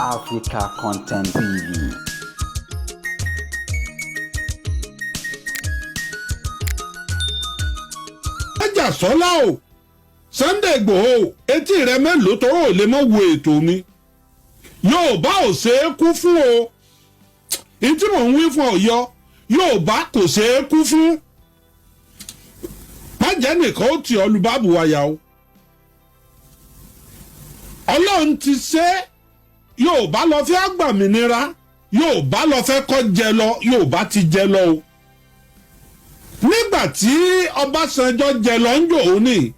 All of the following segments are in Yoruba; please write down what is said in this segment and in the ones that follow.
Africa Content TV. Májàsọ́lá o, Sunday Igboho, etí rẹ mélòó tọrọ ò lè mọ wo ètò mi. Yorùbá ò ṣe é kú fún o. Ìtí mò ń wí fún Ọ̀yọ́, Yorùbá kò ṣe é kú fún. Májẹ́ nìkan ó tì ọ́ lu báàbù wáyà o. Ọlọ́run ti ṣe é. Yorùbá lọ fẹ́ àgbàmìnira, Yorùbá lọ fẹ́ kọ́ jẹ lọ, Yorùbá ti jẹ lọ o. Nígbà tí Ọbásanjọ́ jẹ lọ ń jò ó ní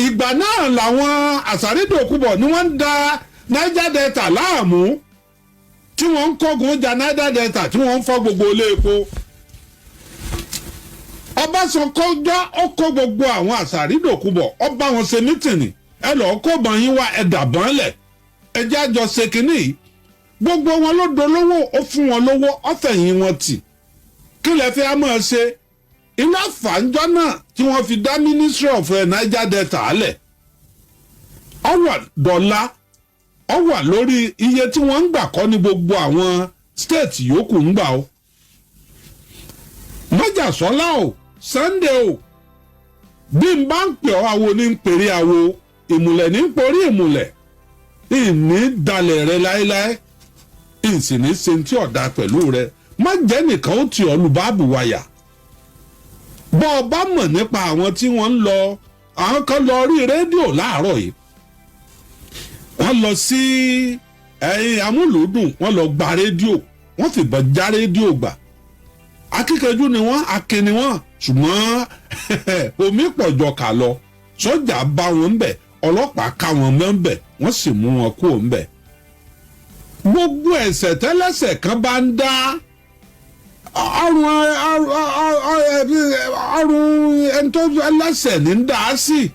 ìgbà náà, làwọn àsàrídòkúbọ̀ ni wọ́n ń da Niger Delta láàmú, tí wọ́n ń kógun ja Niger Delta, tí wọ́n ń fọ́ gbogbo ilé epo. Ọbásanjọ́ ó kó gbogbo àwọn àsàrídòkúbọ̀, ó bá wọn ṣe meeting. Ẹ lọ́ọ́ kó bọn yín wá, ẹ dàbọ̀n lẹ̀, ẹ jẹ́ àjọ ṣe kínní yìí. Gbogbo wọn ló dolówó, ó fún wọn lówó, ó fẹ̀yìn wọn tì. Kí lẹ fẹ́ á máa ṣe? Iná fàájọ́ náà tí wọ́n fi dá Ministry of Niger Delta lẹ̀, ó wà dọ́là, ó wà lórí iye tí wọ́n ń gbà kọ́ ní gbogbo àwọn state yòókù ń gbà o. Májàsọ́lá o, Sunday o, bí n bá ń pè ọ́, awo ní ń pèrè awo, ìmùlẹ̀ ní ń porí ìmùlẹ̀. Ìní dalẹ̀ rẹ láéláé, ìsìn ní ṣe tí ọ̀dà pẹ̀lú rẹ. Má jẹ́ nìkan ó tì ọ́ lu báàbù wáyà. Bọ́ ọ bá mọ̀ nípa àwọn tí wọ́n ń lọ, àwọn kan lọ rí rédíò láàárọ̀ yìí, wọ́n lọ sí ẹ̀yìn amúlùúdùn, wọ́n lọ gba rédíò, wọ́n fìbọn já rédíò gbà. Akíkanjú ni wọ́n, akin ni wọ́n, ṣùgbọ́n omi pọ̀jọ kà lọ. Sọ́jà bá wọn ń bẹ̀, ọlọ́pàá ká wọn mọ́ ń bẹ̀, wọ́n sì mú wọn kúrò ń bẹ̀. Gbogbo ẹ̀ṣẹ̀ tẹ́lẹ̀ṣẹ̀ kan bá ń dá, ọrùn ẹni tó ẹlẹ́ṣẹ̀ ní ń dá sí.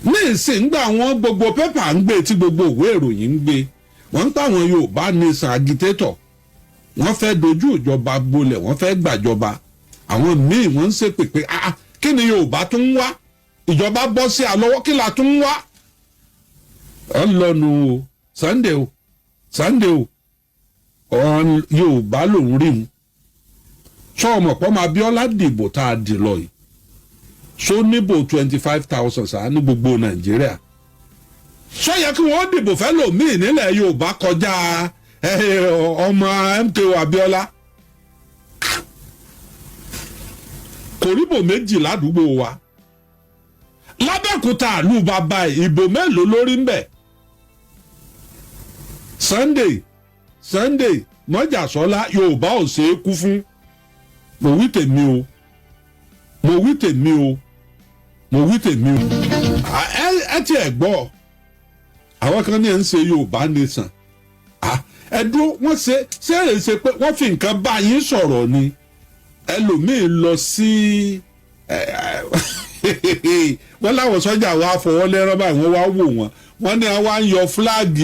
Ní ìsìn gbà wọn, gbogbo pépà ń gbé, tí gbogbo òwe ìròyìn ń gbé, wọ́n ń tàwọn Yorùbá Nation agitator, wọ́n fẹ́ dojú ìjọba gbolẹ̀, wọ́n fẹ́ gbàjọba. Àwọn míì wọ́n ń ṣépè pé, ah, kí ni Yorùbá tún ń wá? Ìjọba bọ́ sí àlọ́wọ́, kí la tún ń wá? Ọ lọ́nu o, Sunday o, Sunday o, Yorùbá lòún rí mu sọ ọmọ pọ́ máa Abíọ́lá dìbò tá a dì lọ yìí, so níbò 25,000 sáà ní gbogbo Nàìjíríà. Sọ yẹ kí wọ́n dìbò fẹ́ lòmíì nílẹ̀ Yorùbá kọjá ọmọ MKO Abíọ́lá? Kò ríbò méjì ládùúgbò wa lábẹ́òkúta, àlù bàbá ìbò mélòó lórí ń bẹ̀? Sunday, Sunday Mọ́jàsọ́lá, Yorùbá ò ṣe é kú fún. Mo wí tèmi o, mo wí tèmi o, mo wí tèmi o. Ẹ tiẹ̀ gbọ́, àwọn kan ní ẹ̀ ń ṣe Yorùbá Nation. Ẹ dúró, wọ́n ṣe ṣé èrè ṣe pé wọ́n fi nǹkan bá yín sọ̀rọ̀ ni. Ẹlòmíín lọ sí wọ́n láwọn sọ́jà wa fọwọ́ lẹ́rán báyìí, wọ́n wá wò wọ́n, wọ́n ní wọ́n á ń yọ flag,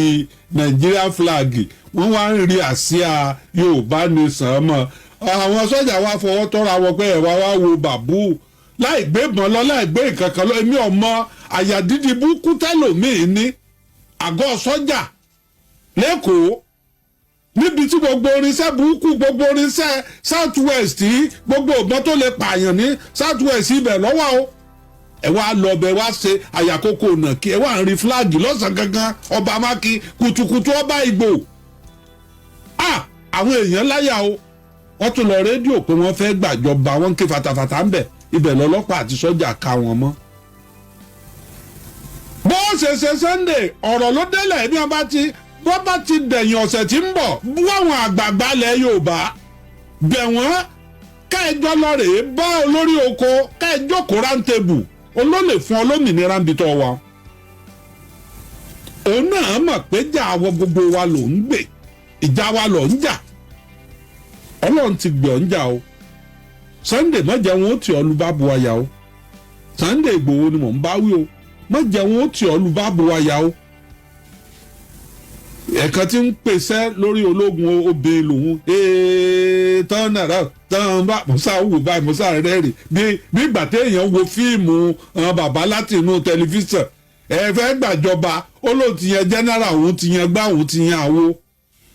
Nàìjíríà flag, wọ́n wá ń rí àsíá Yorùbá Nation mọ́. Àwọn sọ́jà wa fọwọ́ tọ́ra wọn pé ẹ̀ wá wá wo bàbú láì gbé ìbọn lọ, láì gbé nǹkan kan lọ. Èmi ọmọ àyà dídí búkú tẹ́lòmíín ní àgọ́ sọ́jà lẹ́kọ̀ọ́, níbi tí gbogbo irinṣẹ́ burúkú, gbogbo irinṣẹ́ South West, gbogbo ìbọn tó lè pààyàn ní South West, ibẹ̀ lọ́wọ́ o. Ẹ wá lọ bẹ, wá ṣe àyàkókò nà kí ẹ wá ń rí flag lọ́sàn gangan. Ọba mákì kùtùkùtù, ọba Ìgbò, ah, àwọn èèyàn láyà o. Wọ́n tún lọ rédíò pé wọ́n fẹ́ gbàjọba, wọ́n ń ké fatafata ń bẹ̀. Ibẹ̀ lọ́lọ́pàá àti sọ́jà ká wọn mọ́. Bó ṣe ṣe Sunday, ọ̀rọ̀ ló délẹ̀. Bí wọ́n bá ti bó bá ti dẹ̀yìn ọ̀sẹ̀ tí ń bọ̀, bú àwọn àgbààgbà ilẹ̀ Yorùbá, bẹ̀ wọ́n, káẹjọ́ lọ rèé bá olórí oko, káẹjọ́ kó round table olólè fún ọlọ́mìnira ń bi tọ́ wa. Òun náà mọ̀ pé jà àwọn gbogbo wa ló ń gbè, ìjà wa ló ń jà. Ọlọ́run ti gbẹ̀ ọ́ ń jà o. Sunday, má jẹ́ wọn ó tì ọ́ lu bá bu aya o. Sunday Ìgbòho ni mò ń bá wí o. Má jẹ́ wọn ó tì ọ́ lu bá bu aya o. Ẹ̀kan tí ń pèsè lórí ológun obìnrin lòun ee tán náírà tán bá musa wò báyìí, musa rẹ́rìn bí ìgbà téèyàn wo fíìmù àwọn bàbá láti inú tẹlifíṣàn. Ẹ fẹ́ gbàjọba, ó lóun ti yan general, òun ti yan gbá, òun ti yan àwo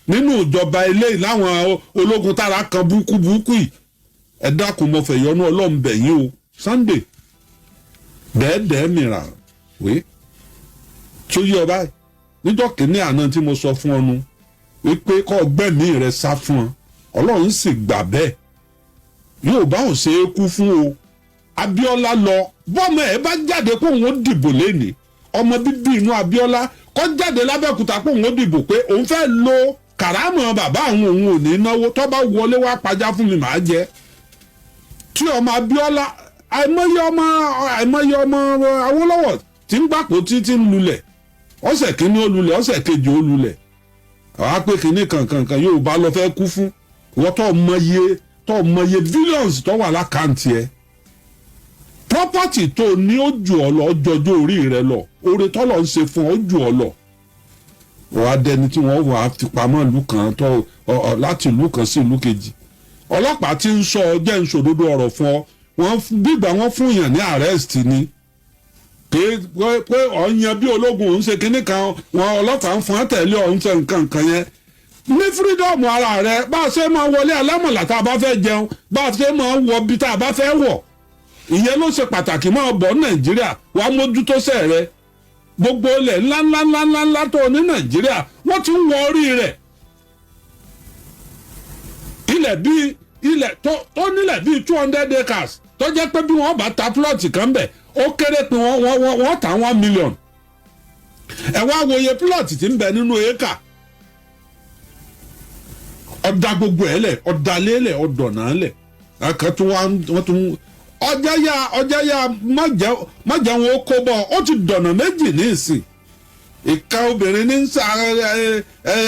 nínú ìjọba eléyìí láwọn ológun tára kan búkú búkú yìí. Ẹ dákun, mo fẹ́ yọnu Ọlọ́run bẹ̀ yín o. Sunday dẹ́ẹ̀dẹ́ẹ́ mìíràn wé tó yí ọ báyìí níjọ́ kìíní àná tí mo sọ fún ọ nu wípé kọ́ gbẹ̀mí rẹ sá fún ọ, Ọlọ́run sì gbà bẹ́ẹ̀. Yóò bá òun ṣe é kú fún o. Abíọ́lá lọ, bọ́mọ ẹ̀ bá jáde pé òun ó dìbò lẹ́nìí, ọmọ bíbí inú Abíọ́lá kọ́ jáde lábẹ́òkúta pé òun ó dìbò, pé òun fẹ́ lo kàrámọ̀ bàbá àwọn, òun ò ní náwó, tó bá wọlé wá pajá fún mi, màá jẹ. Tí ọmọ Abíọ́lá, àìmọye ọmọ Awólọ́wọ̀ tí ń gbàpò tí tí ń lulẹ̀, ọ̀sẹ̀ kínní ó lulẹ̀, ọ̀sẹ̀ kejì ó lulẹ̀. Àwa pé kínní kankankan yóò bá lọ fẹ́ kú fún wọ́n tó mọye billions tó wà l'account ẹ̀, property tó ní ó jù ọ lọ, ọjọ́jọ́ orí rẹ lọ, oore tọ́lọ̀ ń ṣe fún ọ ó jù ọ lọ. Wọ́n á dẹni tí wọ́n wà á fi pamọ́ ìlú kan tó láti ìlú kan sí ìlú kejì. Ọlọ́pàá tí ń sọ ọ jẹ́ ń sòdodo ọ̀rọ̀ fún ọ, wọ́n gbígbà wọ́n fún yàn ní arrest ni pé ọ̀yan bí ológun òun ṣe kinní kan, wọn ọlọ́pàá ń fún ọ tẹ̀lé ọ̀hún ṣe nǹkan kan yẹn ní freedom ara rẹ. Bá a ṣe máa wọlé alámọ̀lá tá a bá fẹ́ jẹun, bá a ṣe máa wọ bí tá a bá fẹ́ wọ̀, ìyẹn ló ṣe pàtàkì. Máa bọ̀ ní Nàìjíríà, wàá mójútó sẹ́ rẹ. Gbogbo ilẹ̀ ńláńláńláńlá tó ní Nàìjíríà, wọ́n ti ń wọ orí rẹ̀. Ilẹ̀ bíi ilẹ̀ tó nílẹ̀ bíi 200 acres, tó jẹ́ pé bí wọ́n bá ta plot kan bẹ̀, ó kéré pé wọ́n ta 1 million. Ẹ wá wòye plot tí ń bẹ nínú éka. Ọ̀dà gbogbo ẹ̀ lẹ̀, ọ̀dà lélẹ̀, ọ̀dọ̀nà lẹ̀ akẹ́ tó wá wọ́n tún ọjà yá, ọjà yá. Má jẹ́ wọn ó kó bọ̀. Ó ti dọ̀nà méjì ní ìsìn. Ìka obìnrin ní sá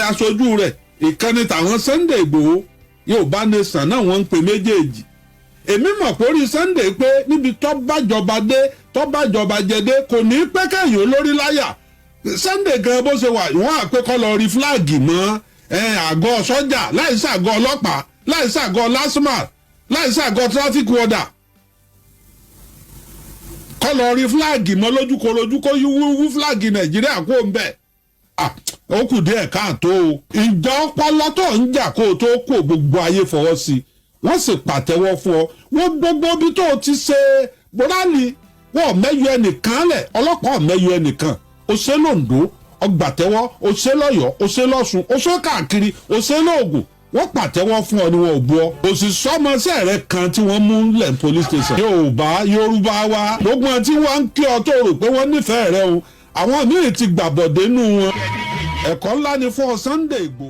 aṣojú rẹ̀, ìkan ní tàwọn Sunday Ìgbòho. Yorùbá Nation náà wọ́n ń pè méjèèjì. Èmi mọ̀ pé orí Sunday pé níbi tó bájọba dé, tó bájọba jẹ dé, kò ní pẹ́ kẹ́yìn olórí láyà. Sunday gan bó ṣe wà, wọ́n á pé kọ́ lọ rí flag mọ́ àgọ́ sọ́jà, láì ṣàgọ́ ọlọ́pàá, láì ṣàgọ́ LASTMA, láì ṣàgọ́ traffic warder, kọ́ lọ rí flag mọ́ lójúkorojú, kó yí wú flag Nàìjíríà kó ń bẹ̀. Ó kù díẹ̀ káàtó o. Ìjà ọpọlọ tó ń jà kó o tó kó gbogbo ayé fọwọ́ sí i, wọ́n sì pàtẹ́wọ́ fún ọ. Wọ́n gbogbo bí tó o ti ṣe rally, wọ́n mẹ́yọ ẹnìkan lẹ̀, ọlọ́pàá mẹ́yọ ẹnìkan. O ṣe lóńdó, ọgbàtẹ́wọ́. O ṣe lọ́yọ̀ọ́, o ṣe lọ́ṣun, o ṣe káàkiri, o ṣe lóògùn, wọ́n pàtẹ́wọ́ fún ọ ni, wọn ò bu ọ. Kò sì sọmọṣẹ́ rẹ kan tí wọ́n mú lẹ̀ police station. Yorùbá, Yorùbá wa, gbogbo wọn tí wọ́n ń kí ọ tó rò pé wọ́n nífẹ̀ẹ́ rẹ o, àwọn míì ti gbàbọ̀dé nù wọn. Ẹ̀kọ́ ńlá ni fún ọ, Sunday Igboho.